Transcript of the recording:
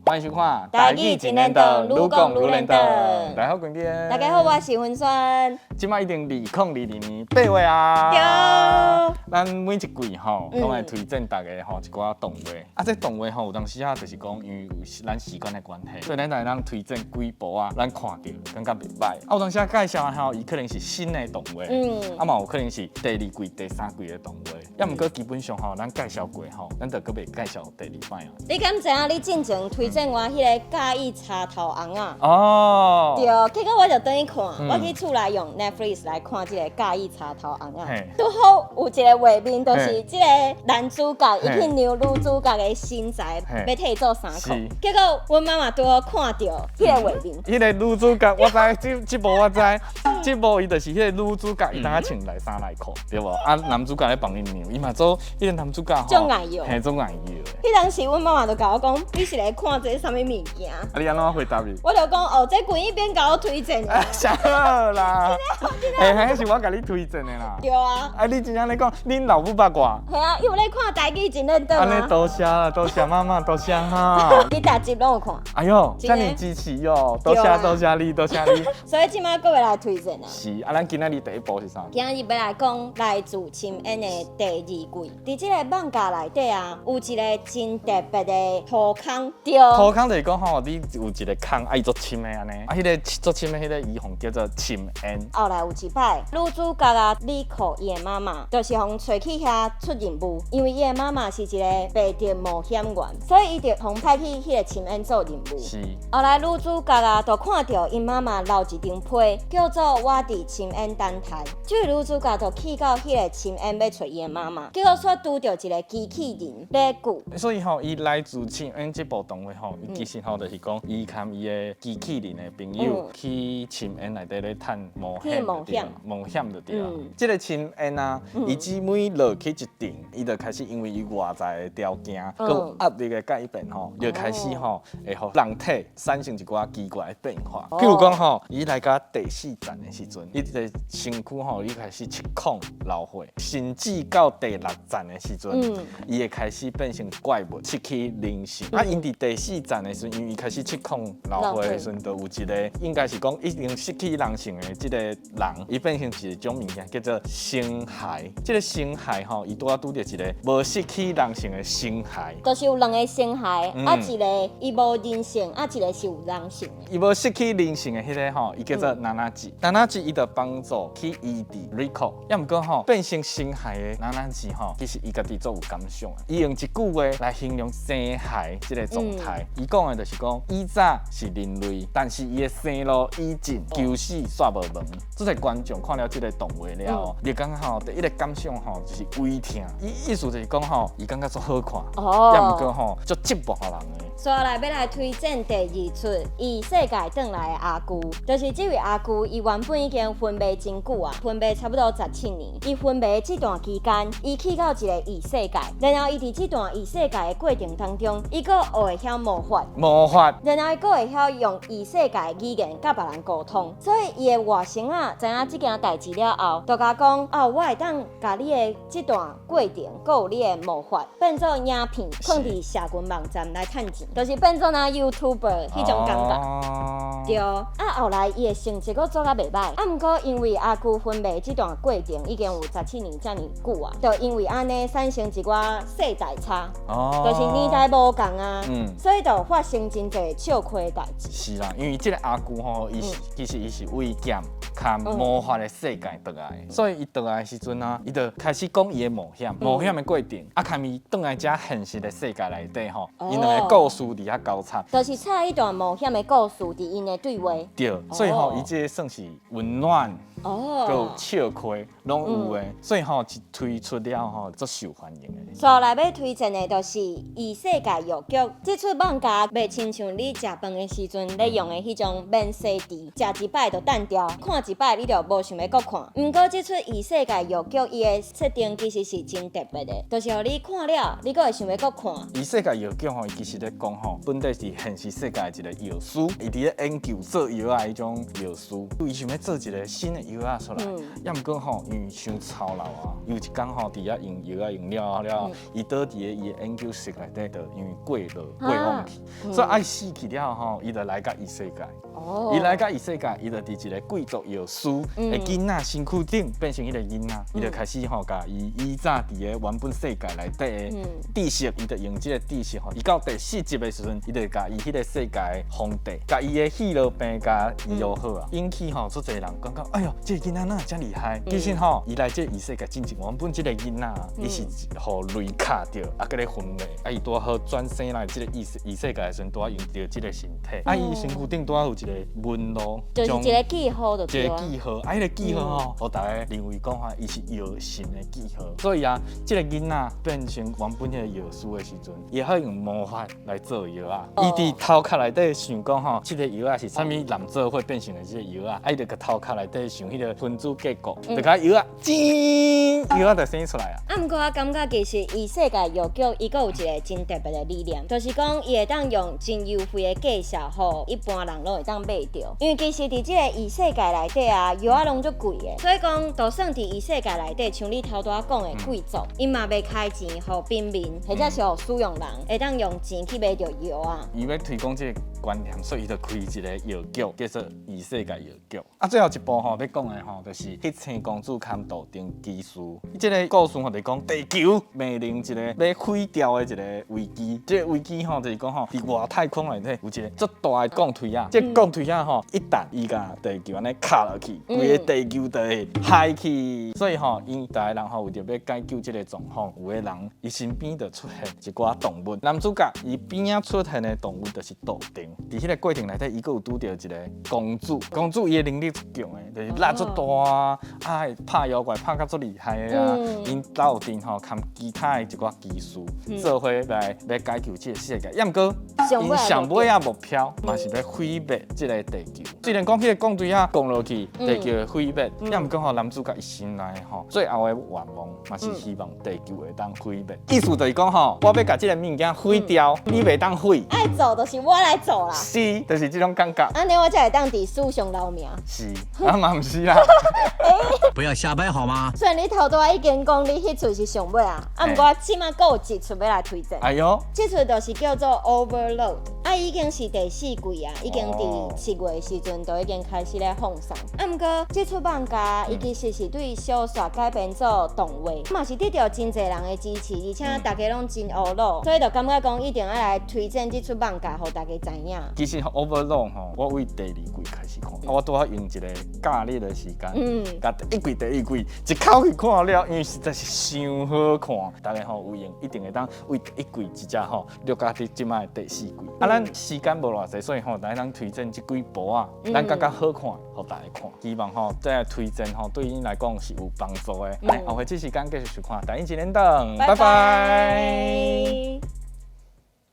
歡迎收看《台語真輪轉，愈講愈輪轉。大家好，冠邊。大家好，我是文萱。這擺已經2022年8月啊。對。咱每一季吼，攏會推薦大家吼一寡動畫。啊，這動畫吼有當時啊，就是講因為有咱時間的關係，所以咱會當推薦幾部啊，咱看著感覺袂歹。啊，有當時啊介紹的吼，伊可能是新的動畫，啊嘛有可能是第二季、第三季的動畫。抑毋過基本上吼，咱介紹過吼，咱就閣袂介紹第二擺啊。你敢知影你進前推薦我彼個佮意柴頭尪仔？哦。對，結果我就轉去看，我去厝內用 Netflix 來看這個佮意柴頭尪仔。拄好有一個畫面，就是這個男主角伊去量女主角的身材，欲替伊做衫褲。結果阮媽媽拄好看著彼個畫面。彼個女主角我知，這部我知，這部伊就是彼個女主角，伊當下穿內衫內褲，對無？啊，男主角咧幫伊量，伊嘛做彼個男主角吼，足愛搖，嘿，足愛搖的。彼當時阮媽媽就共我講，你是咧看這啥物物件？啊，你按怎回答伊？我就講哦，這冠一邊共我推薦的。啥好啦？欸，彼是我共你推薦的啦。對啊。啊，你真正咧講，恁老母捌我？係啊，伊有咧看台語真輪轉啊。按呢多謝啦，多謝媽媽，多謝哈。你逐集攏有看？哎喲，遮爾支持哦，多謝多謝你，多謝你。所以這擺閣欲來推薦啊。是啊，咱今仔日第一部是啥？今日欲來講來自深淵的第二季。佇這個漫畫內底啊，有一個真特別的塗空。對。塗空就是講吼，你有一個空，啊，伊足深的按呢，啊，彼個足深的彼個伊予叫做深淵。後來有一擺，女主角啊，李可伊的媽媽，就是予揣去遐出任務，因為伊的媽媽是一個白痴冒險員，所以伊就予派去彼個深淵做任務。後來女主角啊，就看著𪜶媽媽留一張批，叫做我佇深淵等待。這位女主角就去到彼個深淵欲揣伊的媽媽，結果煞拄著一個機器人咧救。所以吼，伊來自深淵這部動畫吼，伊其實吼就是講，伊佮伊的機器人的朋友去深淵內底咧探冒險，冒險，冒險就對啊。這個深淵啊，伊只每落去一層，伊就開始因為伊外在的條件，閣有壓力的改變吼，就開始吼會予人體產生一寡奇怪的變化。譬如講吼，伊來到第四層的時陣，伊這個身軀吼，伊開始七孔流血，甚至到第六層的時陣，伊會開始變成怪物，失去人性。啊，𪜶佇第四層的時陣，因為伊開始七孔流血的時陣，就有一個應該是講已經失去人性的這個人，伊變成一種物件叫做生骸。這個生骸吼，伊拄仔拄著一個無失去人性的生骸，就是有兩個生骸，啊，一個伊無人性，啊，一個是有人性的。伊無失去人性的彼個吼，伊叫做娜娜吉。娜娜吉伊就幫助去醫治瑞克，抑毋過吼變成生骸的娜娜吉吼，其實伊家己足有感想的。伊用一句話來形容生骸這個狀態，伊講的就是講，以早是人類，但是伊的生路已盡，求死煞無門。這個觀眾看了這個動畫了後，你感覺吼，第一個感想吼就是胃疼。伊意思就是講吼，伊感覺足好看，抑毋過吼足折磨人的。接下來欲來推薦第二齣異世界轉來的阿舅，就是這位阿舅，伊原本已經昏迷真久啊，昏迷差不多17年。伊昏迷的這段期間，伊去到一個異世界，然後伊佇這段異世界的過程當中，伊閣學會曉魔法，魔法，然後伊閣會曉用異世界的語言佮別人溝通。所以伊的外甥仔知影這件代誌了後，就共講哦，我會當共你的這段過程，閣有你的魔法，變做影片，放佇社群網站來趁錢。就是變做若 YouTuber 彼種感覺，對。啊，後來伊的成績閣做甲袂歹，啊，毋過因為阿舅昏迷這段過程已經有十七年遮爾久啊，就因為按呢產生一寡世代差，就是年代無仝啊，所以就發生真濟笑虧的代誌。是啦，因為這個阿舅吼，伊是其實伊是為劍佮魔法的世界轉來，所以伊轉來的時陣啊，伊就開始講伊的冒險，冒險的過程，啊，佮伊轉來遮現實的世界內底吼，𪜶兩個故事佇遐交叉，就是插彼段冒險的故事佇𪜶的對話。對，所以吼，伊這個算是溫暖，閣有笑虧，攏有的，所以吼一推出了吼，足受歡迎的。接下來欲推薦的就是異世界藥局，這齣漫畫袂親像你食飯的時陣咧用的彼種免洗池，食一擺就擲掉，看一擺你就無想欲閣看。毋過這齣異世界藥局伊的設定其實是真特別的，就是予你看了，你閣會想欲閣看。異世界藥局吼，伊其實咧講吼，本底是現實世界的一個藥師，伊佇咧研究做藥仔彼種藥師，伊想欲做一個新的藥藥仔出來。抑毋過吼，因為傷操勞啊，有一工吼，佇遐用藥仔用了了，伊倒佇咧伊的研究室內底，就因為過勞過往去，所以愛死去了吼，伊就來到異世界。伊來到異世界，伊就佇一個貴族藥師的囡仔身軀頂變成彼個囡仔，伊就開始吼，共伊以早佇咧原本世界內底的知識，伊就用這個知識吼，伊到第四集的時陣，伊就共伊彼個世界的皇帝，共伊的戲癆病共醫好啊，引起吼足濟人感覺，哎喲，這個囡仔哪會遮厲害？其實吼，伊來這異世界真正原本這個囡仔，伊是予雷敲著，啊，閣咧昏迷，啊，伊拄好轉生來這個異世界的時陣，拄好用著這個身體，啊，伊身軀頂拄好有一個紋路，就是一個記號就一個記號，啊，彼個記號吼，予大家認為講吼，伊是藥神的記號。所以啊，這個囡仔變成原本彼個藥師的時陣，伊會用魔法來做藥仔。伊佇頭殼內底想講吼，這個藥仔是啥物人做伙變成的這個藥仔，啊，伊就共頭殼內底想彼個分子結構，就共藥仔，煎藥仔就生出來啊。啊，毋過我感覺其實異世界藥局伊閣有一個真特別的理念，就是講伊會當用真優惠的價數，予一般人攏會當買著。因為其實佇這個異世界內底啊，藥仔攏足貴的，所以講就算佇異世界內底，像你頭拄仔講的貴族，𪜶嘛袂開錢予平民，或者是予使用人會當用錢去買著藥仔。伊欲推廣這個觀念，所以伊就開一個藥局，叫做異世界藥局。啊，最後一部吼欲講的吼，就是彼青公主崁道頂奇事。這個故事吼就講地球面臨一個欲毀掉的一個危機。這個危機吼就是講吼，佇外太空內底有一個足大的鋼錘仔，這個鋼錘仔吼一旦伊共地球按呢敲落去，規個地球就會害去。所以吼，𪜶逐个人吼為著欲解救這個狀況，有的人伊身邊就出現一寡動物。男主角伊邊仔出現的動物就是道頂。佇彼個過程內底，伊閣有拄著一個公主，公主伊的能力足強的，就是力足大啊，啊會拍妖怪拍甲足厲害的啊。𪜶鬥陣吼，含其他的一寡機師做伙來欲解救這個世界。抑毋過，𪜶上尾仔目標嘛是欲毀滅這個地球。雖然講彼個鋼錘仔降落去，地球會毀滅，抑毋過吼男主角伊心內吼最後的願望嘛是希望地球會當毀滅。意思就是講吼，我欲共這個物件毀掉，你袂當毀。愛做就是我來做啦。是，就是這種感覺。按呢我才會當佇史上留名。是，啊嘛毋是啦。不要瞎掰好嗎？雖然你頭拄仔已經講你彼齣是上尾啊，啊毋過我這馬閣有一齣欲來推薦。哎喲，這齣就是叫做 Overlord，啊已經是第四季啊，已經佇7月的時陣就已經開始咧放送。啊毋過這齣漫畫伊其實是對小說改編做動畫，嘛是得著真濟人的支持，而且大家攏真呵咾，所以就感覺講一定愛來推薦這齣漫畫，予大家知影。其實 Overlord 吼，我對第二季開始看，啊我拄好用一個假日的時間，共第一季、第二季一口氣看了，因為實在是傷好看。大家吼有閒一定會當對第一季直接吼略到佇這擺第四季。啊，咱時間無偌濟，所以吼來咱推薦這幾部啊，咱感覺好看，予大家看。希望吼這個推薦吼對恁來講是有幫助的。來，後回這時間繼續收看《台英一連檔》，拜拜。